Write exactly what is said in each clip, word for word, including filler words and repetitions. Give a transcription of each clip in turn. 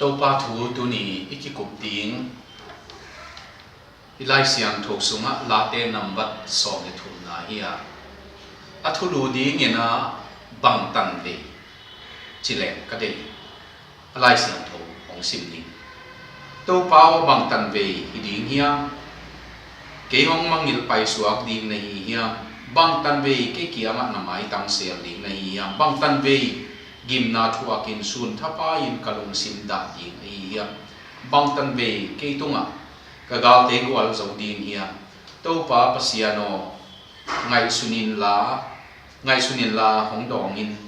Topa thu tuni i kikup ding i Lai Siangtho sungah Late nambat sawm le thumna hi a, a thulu dingin a bangtan vei ci leng ka dei. A Lai Siangtho hong sim ding. Topa aw, bangtan vei hi ding hiam? Kei hong mangngilh paisuak ding na hi hiam? Bangtan vei kei kiangah na maitang sel ding na hi hiam? Bangtan vei gimna thuakin sun thapai-in ka lungsim dah ding ahi hiam? Bangtan vei kei tungah ka galte gualzo ding hiam? Topa Pasian aw, ngaihsun inla, ngaihsun inla hong dawng in.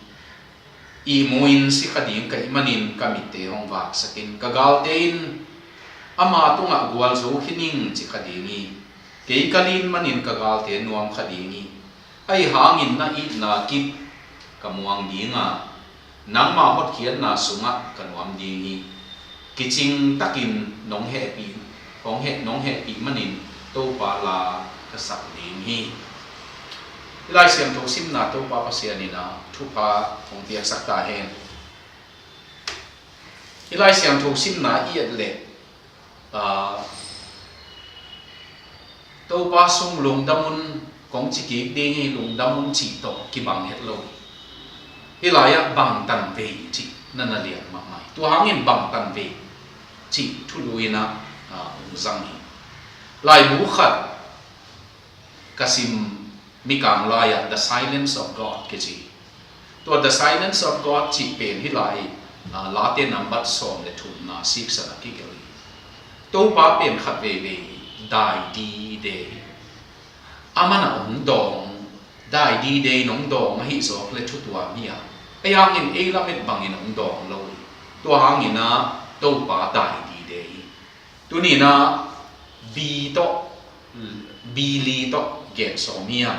Ihmu-in si kha ding ka hih manin ka mitte hong vaksak in. Ka galte in ama tungah gualzo khin ing ci kha ding hi. Kei ka lin manin ka galte nuam kha ding hi. Ahi hangin na itna kip ka muang ding a, nangma hotkhiatna sungah ka nuam ding hi. Kicing takin nong hehpih, hong heh, nong hehpih manin Topa la ka sak ding hi. I Lai Siangtho simna Topa Pasian in a thupha hong piaksak ta hen. I Lai Siangtho simna i et leh, aa, Topa sung lungdam un kong ci kik ding hi, lungdam un cih tawh kibang het lo. Hih lai-ah bangtan vei cih na na lian mahmah hi. Tua hangin bangtan vei cih thulu in a, aa, hong zang hi. Laibu khat ka sim, Mikang lai-ah The Silence of God kici. Tua The Silence of God cih pen hih lai, aa, Late nambat sawm le thumna siksan ah kigelh hi. Topa pen khat veivei dai dide hi. Aman a hong dawng, dai dide in hong dawng ahi zawk le thu tuam hi a, ahi hangin ei lamet bangin hong dawng lo hi. Tua hangin a Topa dai dide hi. Tuni in a B tawh, B li tawh gen sawm hi a.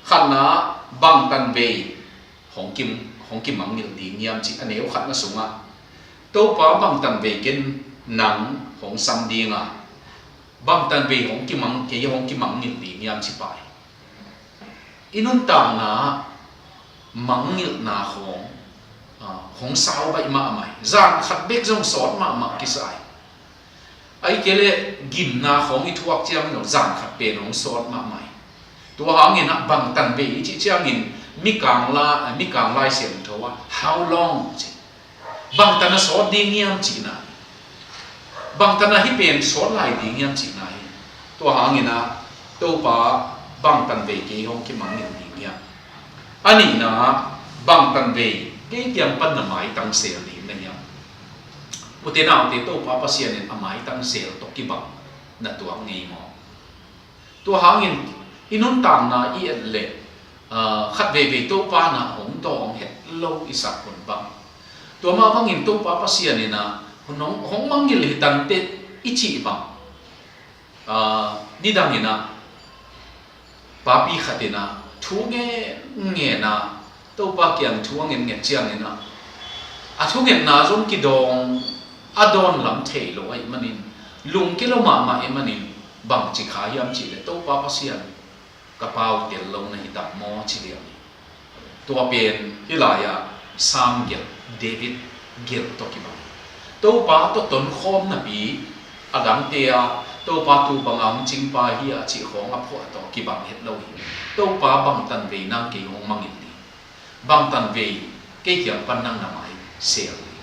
Khatna, bangtan vei hong kim, hong kimangngilh ding hiam cih a neu khatna sungah, Topa bangtan vei ken nang hong sam ding a, bangtan vei hong kimang, kei hong kimangngilh ding hiam ci pai. I nuntakna mangngilhna khawng, aa, hong sau baih mahmah hi. Zan khat bek zong sawt mahmah kisa hi. Ahih kei leh gimna khawng i thuak ciangin zan khat pen hong sawt mahmah hi. Tua hangin a bangtan vei i cih ciangin Mikang la, Mikang Lai Siangtho ah how long ci. Bangtan a sawt ding hiam cihna hi. Bangtan a hih pen sawt lai ding hiam cihna hi. Tua hangin a Topa bangtan vei kei hong kimangngilh ding hiam? A nihna, bangtan vei kei kiang pan na maitang sel ding na hiam? Ute naute, Topa Pasian in a maitang sel tawh kibang na tuak ngei maw? Tua hangin i nuntakna i et leh, aa, khat veivei Topa na hong dawng het lo i sak hun bang. Tua mah bangin Topa Pasian in a hong, hong mangngilh hi tante i cih bang. Aa, nidang in a papi khat in a thu ngen ngen a, Topa kiang thu a ngetnget ciangin a, a thungetna zong kidawng a dawn lam thei lo ahih manin, lungkia lo mahmah ahih manin, bangci kha hiam cih leh Topa Pasian ka pau tel lo na hi tam maw ci liang hi. Tua pen hih lai-ah Sam gelh, David gelh tawh kibang hi. Topa tawh tonkhawm napi a dangte ah Topa tu banga hong cingpa hi a cih khawng a phuah tawh kibang het lo hi. Topa bangtan vei nang kei hong mangngilh ding, bangtan vei kei kiang pan nang na mai sel ding.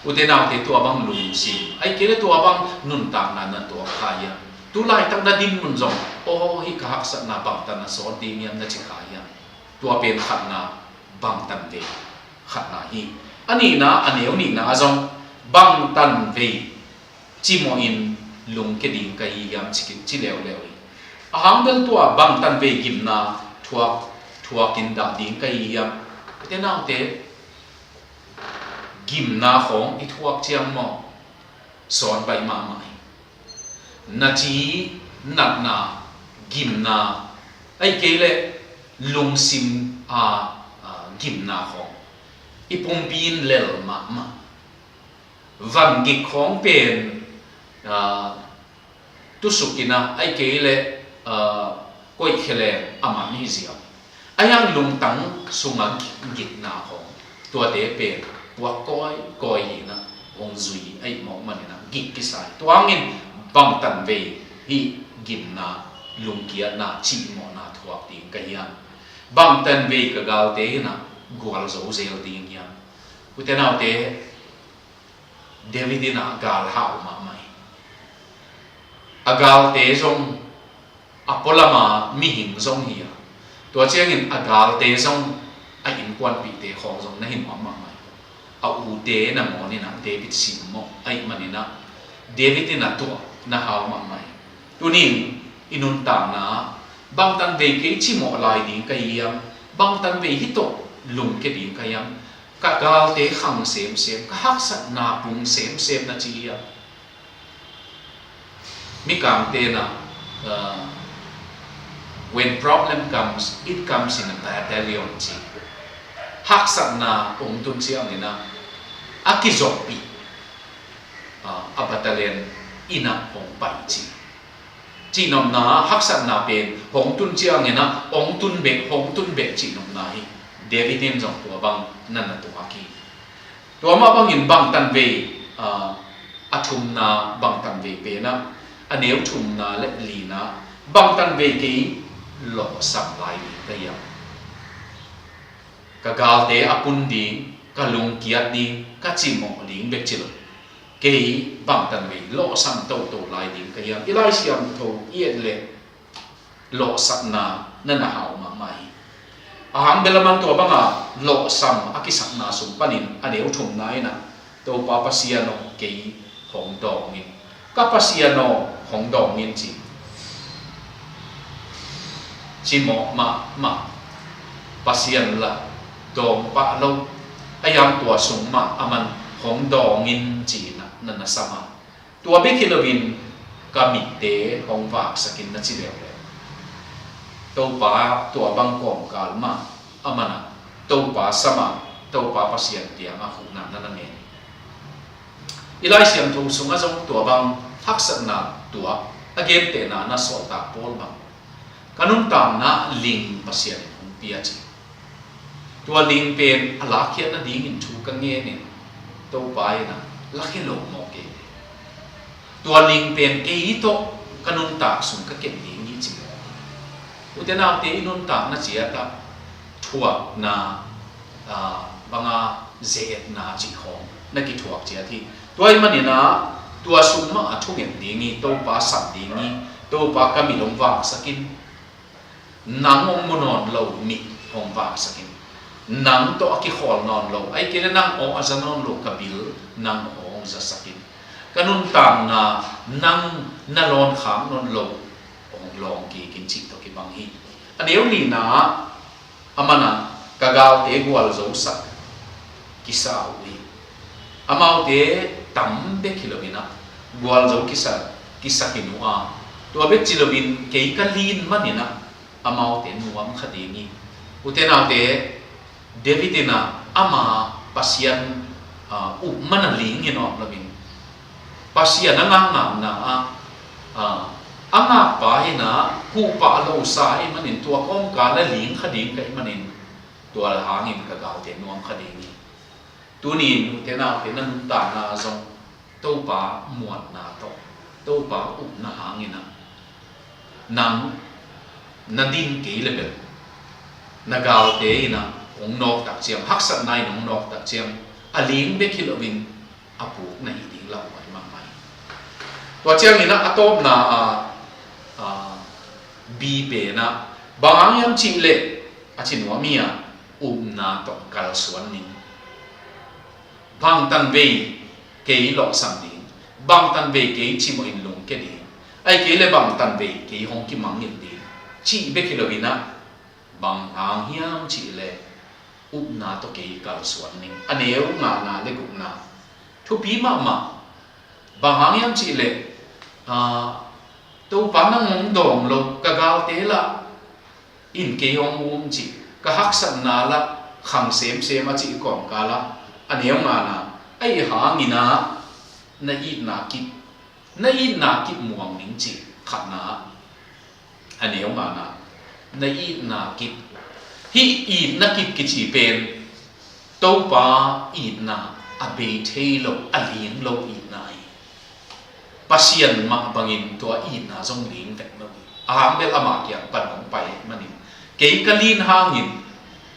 Ute naute, tua bang lungsim, ahih kei leh tua bang nuntakna na tuak kha hiam? Tu laitak na dinmun zong, aw, hih ka haksatna bangtan a sawt ding hiam na ci kha hiam? Tua pen khatna, bangtan vei khatna hi. A nihna, a neu nihna zong, bangtan vei cimawhin lungkia ding ka hi hiam ci, ci leuleu hi. A hang bel tua bangtan vei gimna thuak, thuakin dah ding ka hi hiam? Ute naute, gimna khawng i thuak ciang maw, sawt baih mahmah hi. Na ci, natna, gimna, ahih kei leh lungsim a, a, gimna khawng i pumpi in lel mahmah. Van gik khawng pen, aa, tusuk in a, ahih kei leh, aa, koihkhia leng a man hi ziau. Ahi hang lungtang sunga gik, gikna khawng, tuate pen puak kawikawi hi in a. hong zui ahih mawk manin ah gik kisai. Tua hangin bangtan vei hih gimna, lungkiatna, cihmawhna thuak ding ka hiam? Bangtan vei ka galte in ah gualzo zel ding hiam? Ute naute, David in ah gal hau mahmah hi. A galte zong a pualama mihing zong hi a, tua ciangin a galte zong, a innkuanpihte khawng zong na hi nuam mahmah hi. A ute nangawn in ah David simmawh ahih manin ah David in ah tuah na hau mahmah hi. Tuni-in i nuntakna ah bangtan vei kei cimawh lai ding ka hiam? Bangtan vei hih tawh lungkia ding ka hiam? Ka galte khang semsem, ka haksatna pung semsem na ci hiam? Mikangte in ah, uh, "When problem comes, it comes in a battalion," ci. Haksatna hong tun ciangin ah a kizoppih, uh, a battalion in ah hong pai ci. Cihnopna, haksatna pen hong tun ciangin ah hong tun bek, hong tun bek cihnopna hi. David in zong tua bang na na tuak hi. Tua mah bangin bangtan vei, ah, a thumna bangtan vei pen ah, a neu thumna le lina, bangtan vei kei lawhsam lai ding ka hiam? Ka galte a pun ding, ka lungkiat ding, ka cimawh ding bek ci lo, kei bangtan vei lawhsam toto lai ding ka hiam? I Lai Siangtho i et leh lawhsakna na na hau mahmah hi. Ahang bel a man tua banga lawhsam a kisakna sung panin a neu thumna in ah, "Topa Pasian aw, kei hong dawng in. Ka Pasian aw, hong dawng in," ci. Cimawh mahmah, Pasian la dawng pah lo, a hiang tua sung mah a man hong dawng in ci-in ah na na sam a, tua bek hi loin ka mitte hong vaksak in na ci leuleu, Topa tua bang kawmkal mah a man ah Topa sam a, Topa Pasian kiangah huhna na na ngen. I Lai Siangtho sungah zong tua bang haksatna tuak a gentehna na sawltak Paul bang, "Ka nuntakna ah ling Pasian in hong pia," ci. Tua ling pen a lakkhiat nadingin thu ka ngen in, Topa in ah lakhia lo mawk kei. Tua ling pen kei tawh ka nuntak sung ka kem ding hi ci mawk. Ute naute, i nuntakna ciat ah thuakna, ah, banga zetna cih khawng na kithuak ciat hi. Tua ahih manin ah tua sung mah a thunget ding hi, Topa sam ding hi, Topa ka mit hong vaksak in. Nang hong mu nawn lo mit hong vaksak in. Nang tawh a kikhawl nawn lo, ahih kei leh nang aw a za nawn lo ka bil, nang aw hong zasak in. Ka nuntakna nang na lawn khak nawn lo hong lawng kik in cih tawh kibang hi. A neu lina ah, a man ah ka galte gualzosak kisa uh hi. Amaute tam bek hi loin ah gualzo kisa, kisa khin uh a, tua bek ci loin kei ka lin manin ah amaute nuam kha ding hi. Ute naute, David in ah ama Pasian, ah, upna ah ling hi nuam loin, Pasian a ngakngakna ah, ah, a ngakpa in ah huhpah lo sa ahih manin, tua kawmkal ah ling kha ding ka hih manin, tua hangin ka galte nuam kha ding hi. Tuni-in ute naute, na nuntakna zong Topa muanna tawh, Topa upna hangin ah nang na din kei leh bel, na galte in ah hong nawk tak ciang, haksatna in hong nawk tak ciang, a ling bek hi loin a puk na hih ding lauhuai mahmah hi. Tua ciangin ah a tawpna ah, ah, B pen ah, "Bang hang hiam cih leh," a ci nuam hi a, "upna tawh kalsuan ning. Bangtan vei kei lawhsam ding, bangtan vei kei cimawh in lungkia ding, ahih kei leh bangtan vei kei hong kimangngilh ding," cih bek hi loin ah, "Bang hang hiam cih leh upna tawh kei kalsuan ning." A neu ngana le gukna, thupi mahmah. "Bang hang hiam cih leh, ah, Topa nang hong dawng lo, ka galte lah in kei hong um," ci, ka haksatna lah khang semsem a cih kawmkal ah, a neu ngana, "Ahih hangin ah na itna kip, na itna kip muang ning," ci, khatna ah. A neu ngana, "Na itna kip." Hih itna kip kici pen Topa itna, a bei thei lo, a ling lo itna hi. Pasian mah bangin tua itna zong ling vek lo hi. A hang bel amah kiang pan hong pai ahih manin, kei ka lin hangin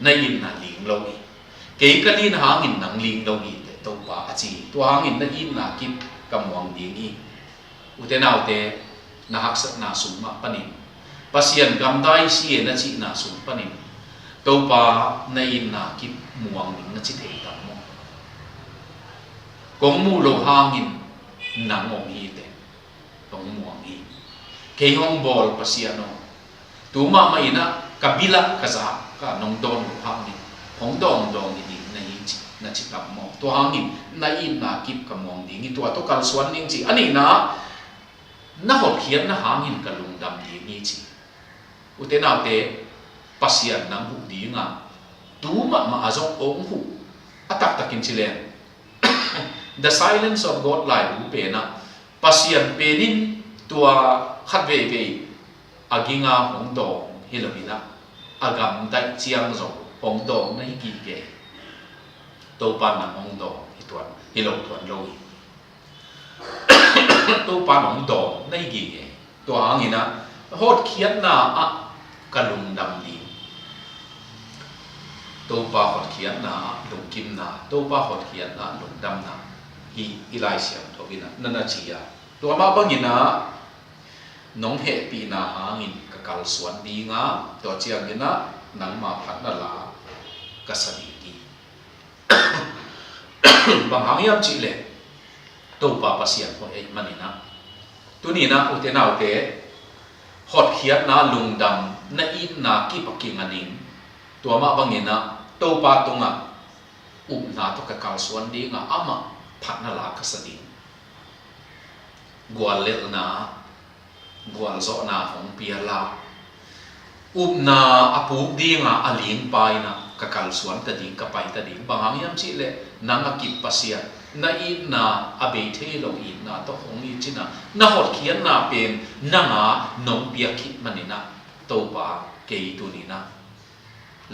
na itna ling lo hi. Kei ka lin hangin nang ling lo hi teh Topa a ci hi. Tua hangin na itna kip ka muang ding hi. Ute naute, na haksatna sung mah panin, Pasian gamdai si e na cihna sung panin, Topa na itna kip muang ding na ci thei tam maw? Kong muh loh hangin nang om hi teh, kong muang hi. Kei hong bawl Pasian aw, tu mahmah in ah ka bil ah ka zak, ka nong dawn loh hangin hong dawngdawng hi ding na hi ci, na ci tam maw? Tua hangin na itna kip ka muang ding hi, tua tawh kalsuan ding ci. A nihna, na hotkhiatna hangin ka lungdam ding hi ci. Ute naute, Pasian nang huh ding a, tu mahmah a zong hong huh. A taktakin ci leng, The Silence of God laibu pen ah, Pasian pen in tua khat veivei a ging a hong dawng hi lo in ah, a gamdaih ciang zong hong dawng na hi gige. Topa nang hong dawng hi tuan, hi lo tuan lo hi. Topa nong dawng na hi gige. Tua hangin ah hotkhiatna ah ka lungdam ding. Topa hotkhiatna ah lungkimna, Topa hotkhiatna ah lungdamna hi i Lai Siangtho in ah na na ci a. Tua mah bangin ah nong hehpihna hangin ka kalsuan ding a, tua ciangin ah nangma phatna la ka sa ding hi. Bang hang hiam cih leh Topa Pasian hoih ahih manin ah, tuni in ah ute naute, hotkhiatna, lungdam na itna kip a kinga ning. Tua mah bangin ah Topa tungah upna tawh ka kalsuan ding a, amah phatna la ka sa ding. Guallelhna, gualzawhna hong pia la, upna a puk ding a, a lingpa in ah ka kalsuan ta ding, ka pai ta ding. Bang hang hiam cih leh nang a kip Pasian, na itna a bei thei lo itna tawh hong it cin a, na hotkhiatna pen nang a nong piak khit manin ah, Topa, kei tuni in ah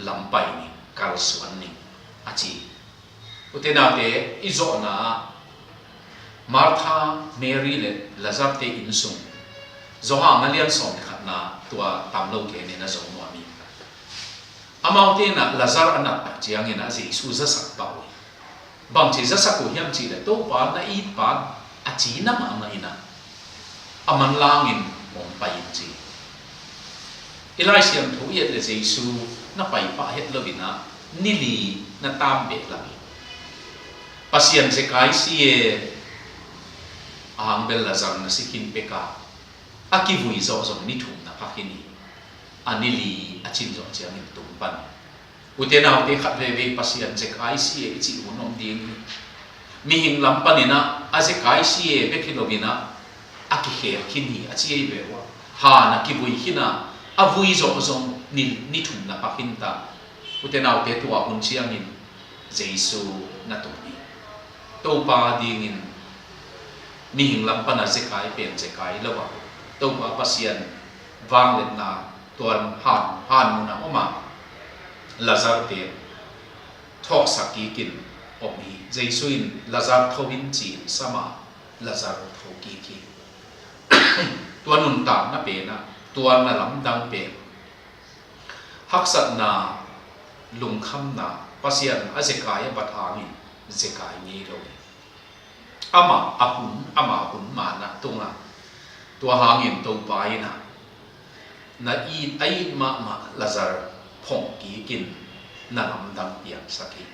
lampai ning, kalsuan ning, a ci. Ute naute, i zawhna ah Martha, Mary le Lazar te innsung, Johan a lian sawm le khatna, tua tam lo gen in a zo nuam hi. Amaute in ah Lazar a nat tak ciangin ah Jesu zasak pah uh hi. Bangci zasak uh hiam cih leh, Topa, na itpa a cina mahmah in ah, a manlangin hong pai in ci. I Lai Siangtho i et leh Jesu na pai pah het lo in ah, ni li na tam behlap hi. Pasian zekai si e, a hang bel Lazar na si khin pek a, a kivui zawh zong ni thum na pha khin hi. A ni li a cin zawh ciangin tung pan. Ute naute, khat veivei Pasian zekai si e i cih hun om ding hi. Mihing lam panin ah a zekai si e bek hi lo in ah, a kikhel khin hi a ci ei ve uh a. Han a kivui khin a, a vui zawh zong ni, ni thum na pha khin ta. Ute naute, tua hun ciangin Jesu na tung hi. Topa dingin mihing lam pan a zekai pen zekai lo a, Topa Pasian vangliatna tuan han, han mun a om a, Lazar te thawksak kikin om hi. Jesu in, "Lazar tho in," ci-in sam a, Lazar tho kik hi. Tua nuntakna pen ah, tua na lamdang pen, haksatna, lungkhamna, Pasian a zekai a bat hangin zekai ngei lo hi. Amah a hun, amah hun man ah tung a, tua hangin Topa in ah, na it, a it mahmah Lazar phong kikin na lamdang piangsak hi.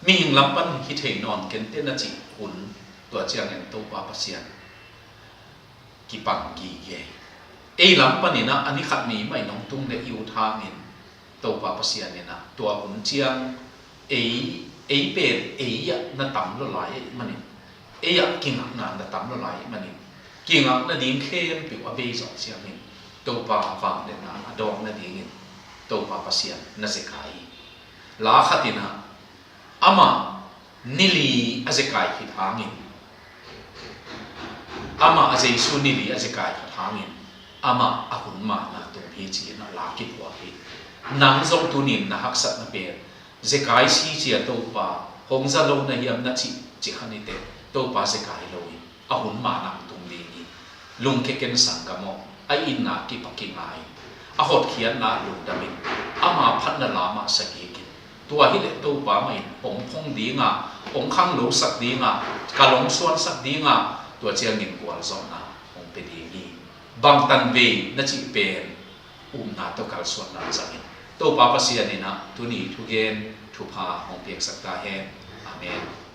Mihing lam pan hi thei nawn kei inteh na cih hun, tua ciangin Topa Pasian kipang gige hi. Ei lam panin ah a ni khat ni mah in hong tung leh i ut hangin, Topa Pasian in ah tua hun ciang ei, ei pen ei ah na tam lua lai ahih manin, ei ah kingakna na tam lua lai ahih manin, kingak nading khempeuh a bei zawh ciangin Topa vangliatna a dawng nadingin Topa Pasian na zekai hi. La khat in ah, amah ni li a zekai khit hangin, amah a Jesu ni li a zekai khit hangin, amah a hun man ah tung hi ci-in a la kiphuak hi. Nang zong tuni in na haksatna pen, zekai si cia Topa, Hong za lo na hiam na cih, cih kha ni teh, Topa zekai lo in, a hun ma-in hong tung ding hi. Lungkia ken sanggam aw, a itna kipak kinga in, a hotkhiatna lungdam in, ama phatna la mah sa kik in. Tua hi leh Topa mah in hong phong ding a, hong khanglosak ding a, kal hong suansak ding a, tua ciangin gualzawhna hong pia ding hi. Bangtan vei na cih pen, upna tawh kalsuanna zangin, Topa Pasian in ah tuni thugen thupha hong piaksak ta hen. Amen.